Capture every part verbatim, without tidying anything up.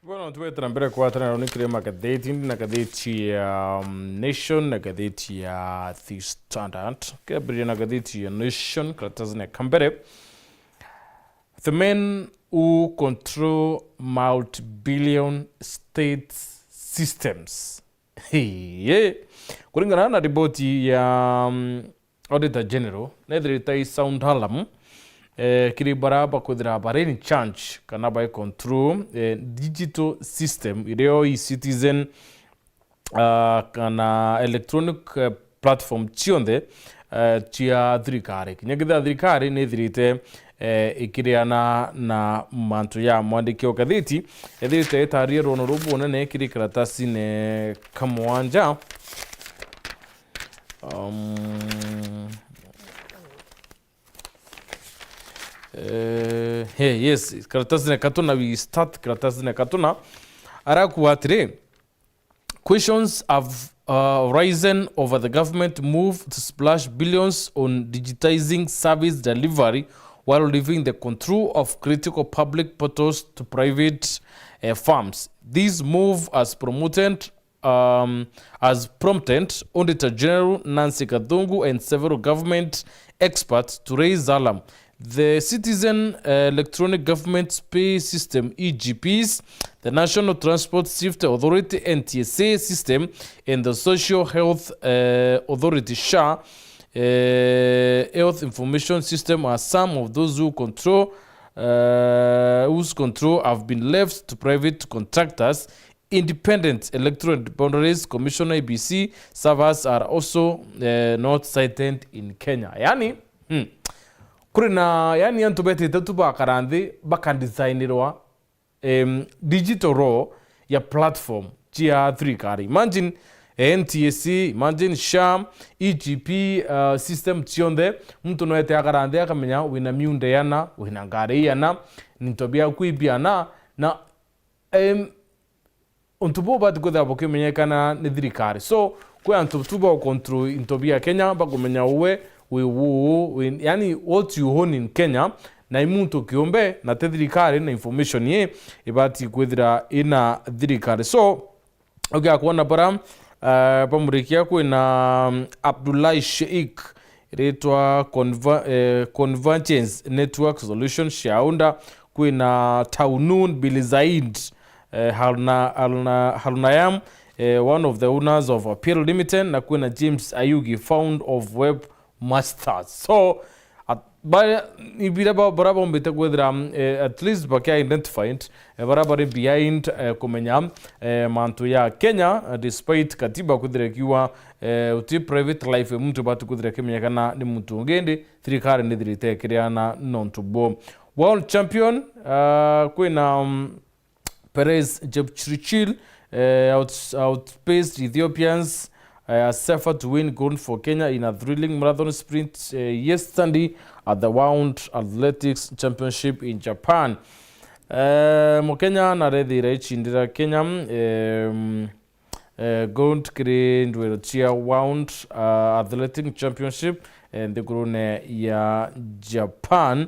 Bono twetera mbere kwatanira ni kiri magatheti, ndi na gatheti ya, um, Nation na gatheti ya The Standard. Kambiriria na gatheti ya Nation, karatasi na kambere. The men who control multi-billion state systems. Hii. Kuringana na riboti ya, um, Auditor General, nethirite i sound alarm, eh, kiri bara bakwithira bari in charge kana bai control, eh, digital system irio e-citizen, ah, kana electronic, eh, platform cionthe, eh, cia thirikari. Kinya kethira thirikari nithirite, eh, ikiriana na mantu ya mwandiki wa gatheti, ethirite itaria rwono ruu bunene kiri karatasine ka mwanja. Um, eh, hey, yes, karatasine katuna, we start karatasine katuna. Arakuwa atiri, questions have, uh, risen over the government move to splash billions on digitizing service delivery while leaving the control of critical public portals to private, uh, firms. This move has promoted, um, has prompted Auditor General Nancy Gathungu and several government experts to raise alarm. The Citizen, uh, Electronic Government Pay System, E G Ps, the National Transport Safety Authority, N T S A system, and the Social Health, uh, Authority, sha, uh, Health Information System are some of those who control, uh, whose control have been left to private contractors. Independent Electoral Boundaries Commission, I B C, servers are also, eh, not cited in Kenya. Yani, hmm, kuri na, yani, antu betite tu bakara nthi bakadesignirwa, em, digital role ya platform cia thirikari. Imagine, eh, N T S A, imagine sha, E G P, uh, system cionthe, muntu no ete akara nthi akamenya wina miunda iana, wina ngari iana, into biaku ibiana, na, em, untu buu bubati kwithirwa bukimenyekana ni thirikari. So, kwi antu tu ba control into bia Kenya, bakumenya uwe wi uu, wi, yani, what you own in Kenya, na i muntu kiumbe, na ti thirikari, na information ii ibati kwithira ina thirikari. So, ugia kwona bara, eh, bamurikia kwina, um, Abdullahi Sheikh, iritwa Conver-, eh, Convergence Network Solution shareholder, kwina Taunun Bilizaid, eh, Haruna-, Haruna-, Harunayam, eh, one of the owners of Appeal Limited, na kwina James Ayugi, founder of Web Masters. So, at-, ba-, ibira ba-, bara bombite kwithira, eh, at least bakia identified, eh, bara bari behind, eh, kumenya, eh, mantu ya Kenya, eh, despite katiba kwithira ikiuga, eh, uti private life ya muntu ibati kwithira ikimenyekana ni muntu ungi, indi thirikari nithirite ikiriana nontu bwo. World champion, ah, kwina, um, Perez Jepchirchir, eh, outs-, outpaced Ethiopians, eh, as sefa to win gold for Kenya in a thrilling marathon sprint, eh, yesterday at the World Athletics Championship in Japan. Eh, Mukenya narethira icindira Kenya, em, eh, gold kiri ndwiro cia World, ah, Athletic Championship, eh, nthigurune ya Japan.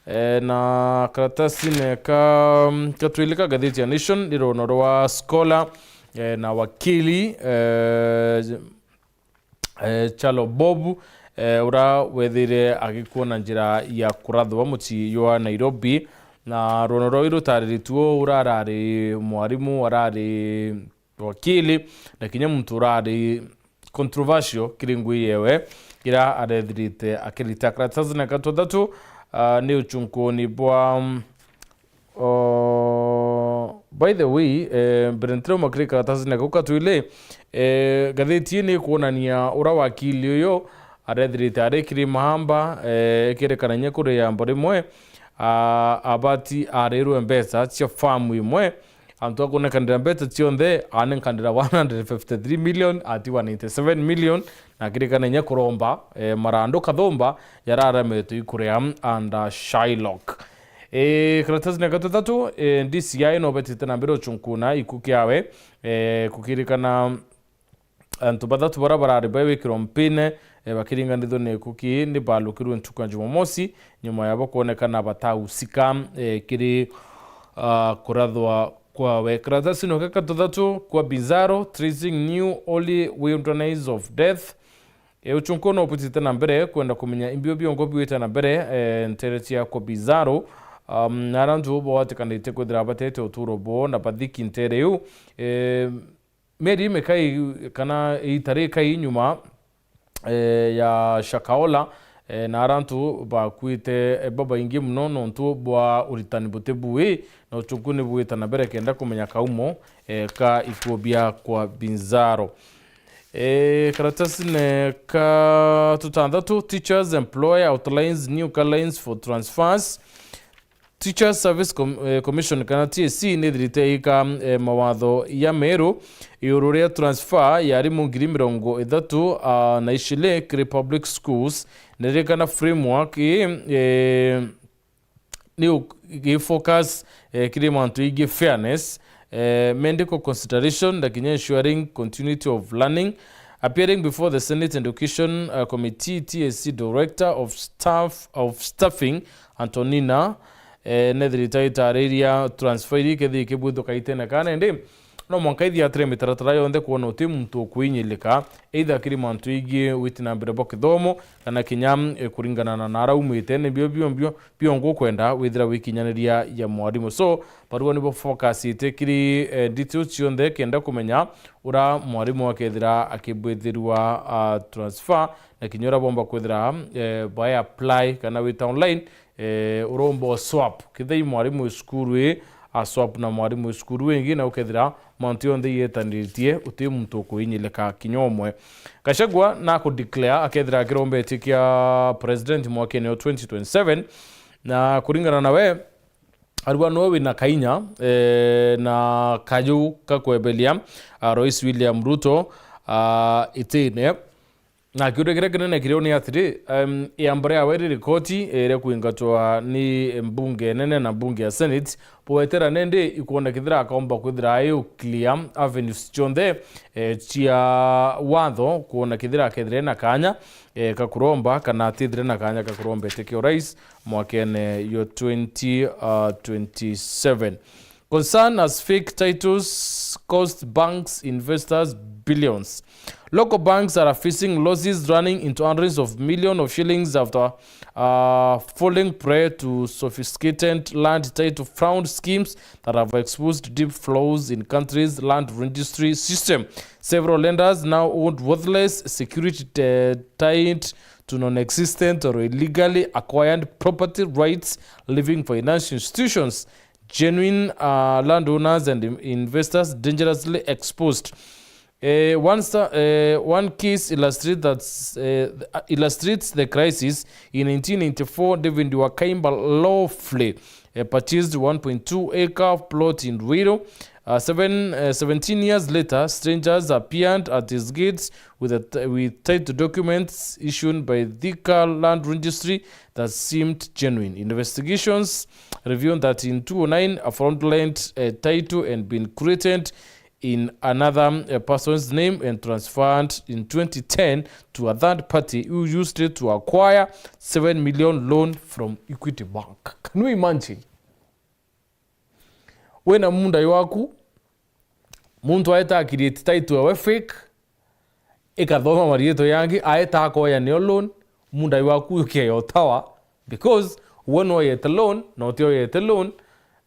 Eh, na karatasine ka, katwili ka ngathiti ya Nation ni rwono rwa scholar, eh, na wakili, eh, eh, Chalo Bob, eh, ura wethire agikua na njira ya kurathwa mucii jwa Nairobi, na rwono rwau rutariritue ura arari mwarimu, arari wakili, na kinya muntu urari controversial kiri ngui yewe, ira arethirite akirita. Karatasine ka twathatu, ah, ni uchunkuni bwa, mm, oh, by the way, eh, mbere ntirauma kiri karatasine kau katwili, eh, ngathiti ii ni kwonania ura wakili uyu arethirite ari kiri mahamba, eh, ikirikana inya kuri yambo rimwe, ah, abati arirwe mbeca cia famu imwe, antu akunekanira mbeca cionthe, anenkanira one hundred fifty-three million, atiwa ninety-seven million, na akirikana inya kuromba, eh, marandu kathumba yararametwe ikuria under Shylock. Eh, karatasine ka twathatu, eh, D C I no betite na mbere uchunkuna iku kiawe, eh, kukirikana antu bathatu bara barari bawikirwa mpine, eh, bakiringanithwa ni ikuki ni balukirwe ntuku ya Jumamosi, nyuma yabo kwonekana batahusika, eh, kiri, ah, kurathwa kwawe. Karatasi no gaka tuthatu kwa Bizarro, Tracing New Holy Wilderness of Death. E, uchunku no butite na mbere kwenda kumenya imbio biongo biwite na mbere, e, ntere cia kwa Bizarro. Um, na ara antu bawatikanite kwithira batete uturo bo na bathiki ntere iu. E, mieri mikai kana iita rikai nyuma, e, ya Shakahola, e, na ara antu bakuite, e, babaingi muno nontu bwa uritani buti bui, na uchunku ni bwita na mbere kenda kumenya kaumo, e, ka ikuo bia kwa Bizarro. E, karatasi ne ka tutanthatu, Teachers Employer Outlines New Guidelines for Transfers. Teachers Service Com-, eh, Commission kana T S C nithirite ika, eh, mawatho ya meru iguru ria transfer ya arimu ngiri mirongo ithatu, ah, na icili kiri public schools. Niririkana framework ii, eh, ni u-, gi focus, eh, kiri mantu ingi fairness, eh, medical consideration na kinya ensuring continuity of learning. Appearing before the Senate Education, uh, Committee, T S C Director of Staff, of Staffing, Antonina, eh, nethirite itariria transfer iria ikethia ikibwithuka itene kana indi no mwanka ithiatire mitaratara yonthe kwona uti muntu ukuinyilika, either kiri mantu igii witi na mbere bwa kithomo, kana kinya, eh, kuringana na nara umite, nibio biombio biongo kwenda withira wikinyaniria ya mwarimu. So, barua nibo focusite kiri, eh, details cionthe kenda kumenya ura mwarimu akethira akibwithirwa, ah, transfer, na kinya ura bomba kwithira, eh, bae apply kana wita online, eh, uromba swap. Kethira i mwarimu wi cukuru ii, a swap na mwarimu wi cukuru ingi, na ukethira mantu yonthe iyetaniritie, uti muntu ukuinyilika kinya umwe. Gachagua na ku declare akethira akirombetie kia president mwakene wa twenty twenty-seven, na kuringana na we, arua no wina kainya, eh, na kaju kakwebelia, ah, Rais William Ruto, ah, itine. Na kiuria kiria kinene kirio ni atiri, em, iambo riawe ri rikoti, eh, ria kwingatwa ni mbunge nene na mbunge ya Senate, bwetera nende ikwona kithira akaomba kwithira ayo clear avenues cionthe, eh, cia watho, kwona kithira akethire na kanya, eh, kakuromba, kana atithire na kanya kakuromba ite kia urais mwakene yo twenty, uh, twenty-seven. Concern as fake titles cost banks investors billions. Local banks are facing losses running into hundreds of millions of shillings after, uh, falling prey to sophisticated land title fraud schemes that have exposed deep flaws in country's land registry system. Several lenders now own worthless security, uh, tied to non-existent or illegally acquired property rights, leaving financial institutions, genuine, uh, landowners and in-, investors dangerously exposed. Eh, one sta-, eh, one case illustrates that, eh, illustrates the crisis. In nineteen ninety-four, David Wakaimba lawfully, eh, purchased one point two acre plot in Ruiru. Uh, seven, uh, seventeen years later, strangers appeared at his gates with a t-, with title documents issued by Thika Land Registry that seemed genuine. Investigations revealed that in two oh nine, a fraudulent, uh, title had been created in another, uh, person's name and transferred in twenty ten to a third party who used it to acquire seven million loan from Equity Bank. Can you imagine? Wina munda jwaku, muntu aeta a create title ewe fake, ikathoma mariitwa jangi, aeta akoya nio loan, munda jwaku ukeya utawa, because we noyete loan, na utioyete loan,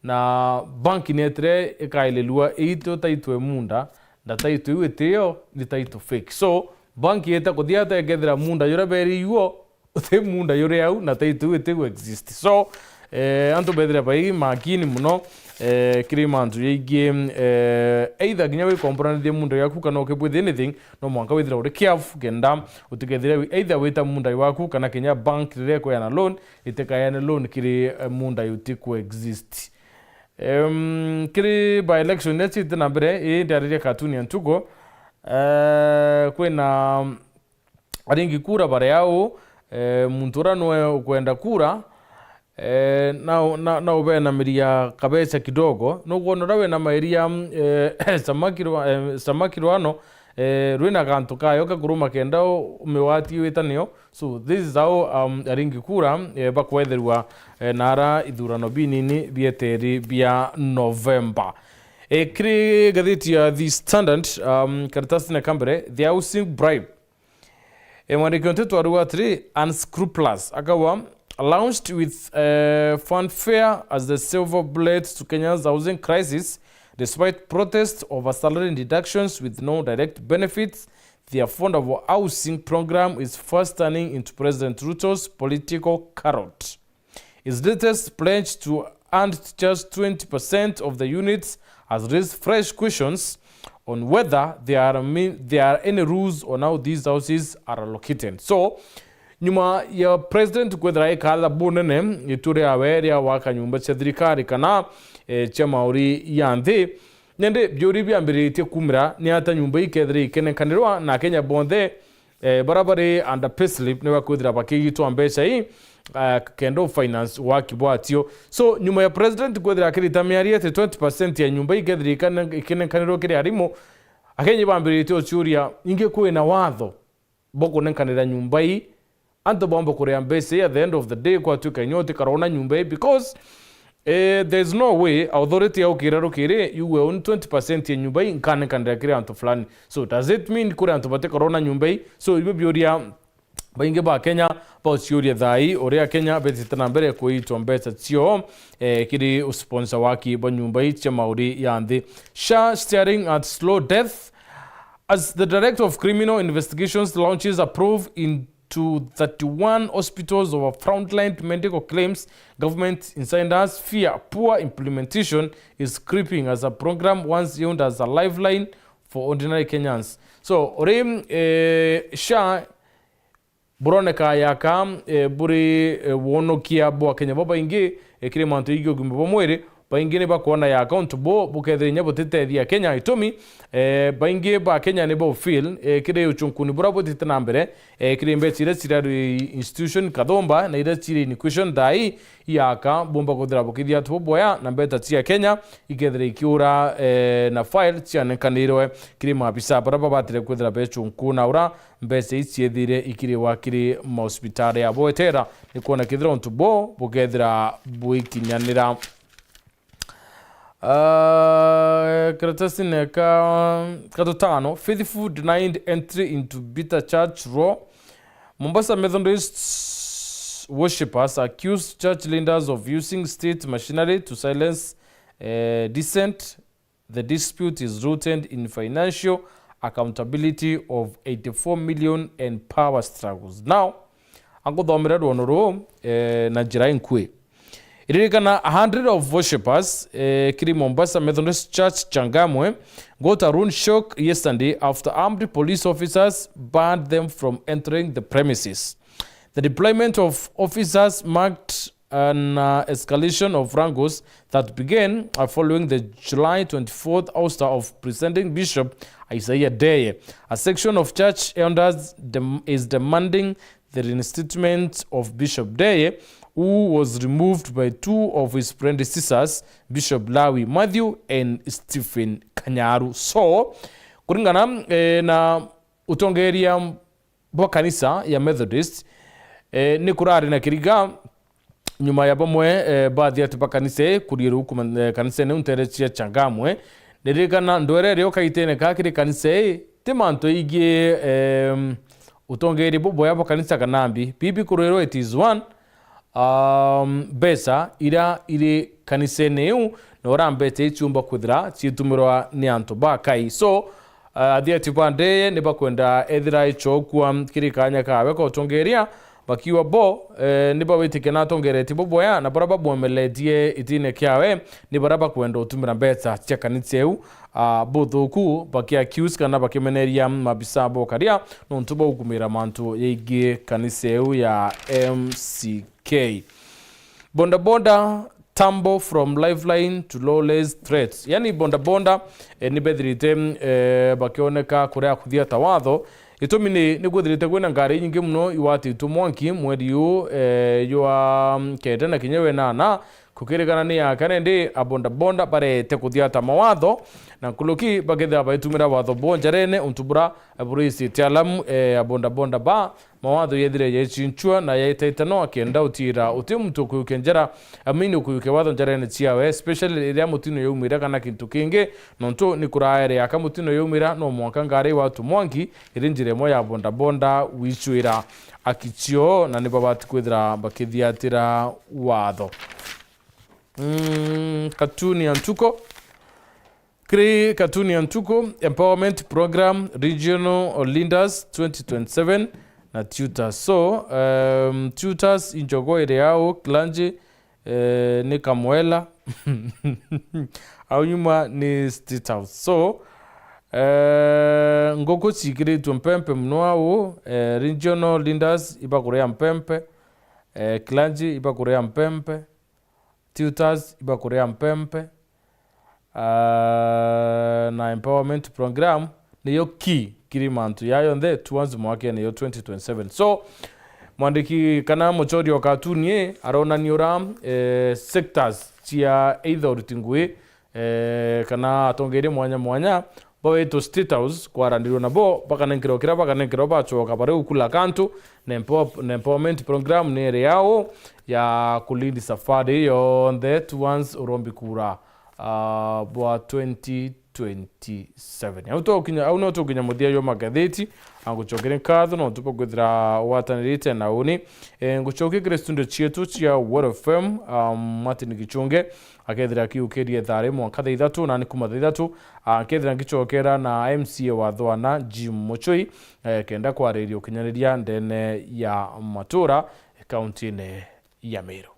na bank nietire ikaililua iitwe title e munda, na title iu itiyo, ni title fake. So, bank yeta kuthia ata ikethira munda juria beri juo, uti munda juri au, na title iu itigu exist. So, eh, antu bethire bai makini muno, eh, kiri mantu jaingi, eh, either kinya wikomboranithia munda jaku kana ukibwithia anything, no mwanka withire uri careful kenda utikethire wi-, either wita munda waku kana kinya bank riria ikweana loan, itikayane loan kiri, eh, munda utiku exist. Em, kiri by election iria ciite na mbere, ii ndiaririe katuni ya ntugo, eh, kwina aringi kura bari au, eh, muntu uria nwe ukwenda kura, eh, na, na, na ubenamiria kabeca kidogo. Nukwona uria wina mairia, eh, samaki rwa-, eh, samaki rwano, eh, rwina gantu kayo kakuruma kenda u-, umiwatie wita nio. So, this is how, um, aringi kura, eh, bakwetherua, eh, nara ithurano binini bieteri bia November. E, kiri ngathiti ya The Standard, um, karatasine ka mbere, The Housing Bribe. E, mwandiki wa nteto aruga atiri, unscrupulous, akauga, launched with, eh, fanfare as the silver bullet to Kenya's housing crisis, despite protests over salary deductions with no direct benefits, the affordable housing program is fast turning into President Ruto's political carrot. His latest pledge to earn just twenty percent of the units has raised fresh questions on whether there are, mi- there are any rules on how these houses are allocated. So, nyuma ya president kwithira ikatha bunene itu riawe ria gwaka nyumba cia thirikari kana, eh, cia mauri ya nthi, nindi biuri biambiritie kumira ni ata nyumba ikethira ikenenkanirwa na Akenya bonthe, eh, bara bari under payslip ni bakwithira bakigitwa mbeca ii, eh, kenda u finance waki bwatio. So, nyuma ya president kwithira akirita miario ati twenty percent ya nyumba ikethira ikane- ikinenkanirwa kiri arimu, Akenya bambiritie uciuria, ingi kwina watho bukunenkanira nyumba ii, antu baumba kuria mbeca ii at the end of the day kwatuika inya utikarona nyumba ii? Because, eh, there's no way authority yaukira rukiri yuwe uni twenty percent ya nyumba ii nkanenkanira kiri antu fulani. So does it mean kuri antu batikarona nyumba ii? So ibio biuria baingi ba Kenya bauciuria thaa ii, uria Kenya betite na mbere kuitwa mbeca cio, eh, kiri usponsor waki bwa nyumba ii cia mauri ya nthi. SHA staring at slow death. As the Director of Criminal Investigations launches a probe into thirty-one hospitals over frontline medical claims, government insiders fear poor implementation is creeping as a program once hailed as a lifeline for ordinary Kenyans. So, uri, eh, SHA buroneka yaka, eh, buri, eh, wonokia bwa Kenya babaingi, eh, kiri mantu yegii ugima bwa mwiri, baingi ni bakwona yaka untu bu bukethira inya butitethia Kenya. Itumi, eh, baingi ba Kenya ni bau feel, eh, kiri uchunkuni bura butite na mbere, eh, kiri mbeca iria cirari institution kathumba na iria ciri in question thaa ii, yaka bumba kwithira bukithia antu buboya na mbeca cia Kenya ikethira ikiura, eh, na file cianenkanirwe kiri maabisa bara babatire kwithira bechunkuna ura mbeca ii ciethire ikiriwa kiri mahospitali yabo. Etera ni kwona kethira untu bo bukethira buikinyanira. Ah, karatasine ka, ka tutano, faithful denied entry into Bita Church Row. Mombasa Methodist worshippers accused church leaders of using state machinery to silence, eh, dissent. The dispute is rooted in financial accountability of eighty-four million and power struggles. Now, anguthomere rwono ruu, eh, na njira inkui. Iririkana, a hundred of worshippers, eh, kiri Mombasa Methodist Church Changamwe got a rude shock yesterday after armed police officers barred them from entering the premises. The deployment of officers marked an, uh, escalation of wrangles that began, uh, following the July twenty-fourth ouster of presiding Bishop Isaiah Ndeye. A section of church elders dem- is demanding the reinstatement of Bishop Ndeye, who was removed by two of his predecessors, Bishop Lawi Matthew and Stephen Kanyaru. So, kuringana, eh, na utongeria bwa kanisa ya Methodist, eh, ni kurari na kiriga nyuma ya bamwe, eh, bathi ati ba kanisa ii kuria ruku man- eh, kanisene iu ntere cia Changamwe. Ndirikana ndwere irio kaitene ka kiri kanisa ii, ti mantu igii, em, utongeria buboya bwa kanisa kana mbi. Bibi kurwirwa it is one, um, mbeca iria iri kanisene iu, na uria mbeca iciumba kwithira ciitumirwa ni antu bakai. So, uh, athieti ba Ndeye ni bakwenda ethira icokua kiri kanya kawe ka utongeria, bakiuga bo, eh, ni bawitikia na atongereti buboya, na baria babwomeletie itine kiawe ni baria bakwenda utumira mbeca cia kanisa iu, ah, buthuku, bakiaccuse kana bakimeneria mabisa bokaria nontu bwa gukumira mantu yaigie kanisa iu ya M C K. Bodaboda tumble from lifeline to lawless threats. Yani bodaboda, eh, ni bethirite, eh, bakioneka kuria kuthia ta watho. Gitumi ni, ni kwithirite kwina ngari inyingi muno igwatitwe mwanki mweri uu, eh, jwa kenda na kinya wenana, Kukirikana ni ya kana indi abondabonda barete kuthiata mawatho, na nkuruki bakethira baitumira watho bo njarene, untu bura buricite alamu, eh, abondabonda ba mawatho yethire yaicincua na yaitaitanwa, kenda utiira uti muntu ukuyukia njara, amini ukuyukia watho njarene ciawe, especially riria mutino yaumire kana kintu kingi, nontu ni kuraere aka mutino yaumira, no mwanka ngari watu mwanki iri njira imwe ya bondabonda wicwira akicio, na ni babati kwithira bakithiatira watho. Mm, katuni ya ntuko. Kiri katuni ya ntuko, Empowerment Program, Regional Leaders twenty twenty-seven na Tutors. So, um, Tutors injogo iri au, Clergy, eh, ni Kamwela. Au nyuma ni State House. So, eh, nguku cikiritwe mpempe muno au, eh, Regional Leaders ibakuria mpempe, eh, Clergy ibakuria mpempe, Tutors ibakuria mpempe, ah, na empowerment program niyo key kiri mantu ya yonthe towards mwakene yo twenty twenty-seven. So, mwandiki kana muchori o katuni ii aronania ura, eh, sectors cia either uruti ngui, eh, kana atongeria mwanya mwanya bawitwo State House kwaranirwa nabo, bakanenkerwa kiria bakanenkerwa, bacoka bari gukula kantu, na empo-, na empowerment program ni iri yao ya kulindi safari yonthe towards urombi kura, ah, bwa twenty twenty-seven. Au tukinya, au no tukinya muthia jwa magatheti, na ngucokeria nkatho nontu bwa kwithira ugwatanirite na uni. Eh, ngucokia kiri studio cietu cia World F M, um, Martin Gichunge, akethira akiukirie thaa rimwe mwanka thaa ithatu, nani kuma thaa ithatu, ah, nkethira ngicokera na M C A wa Thwana, Jim Muchui, eh, kenda kwariria ukinyaniria ndene ya matura, kauntine ya Meru.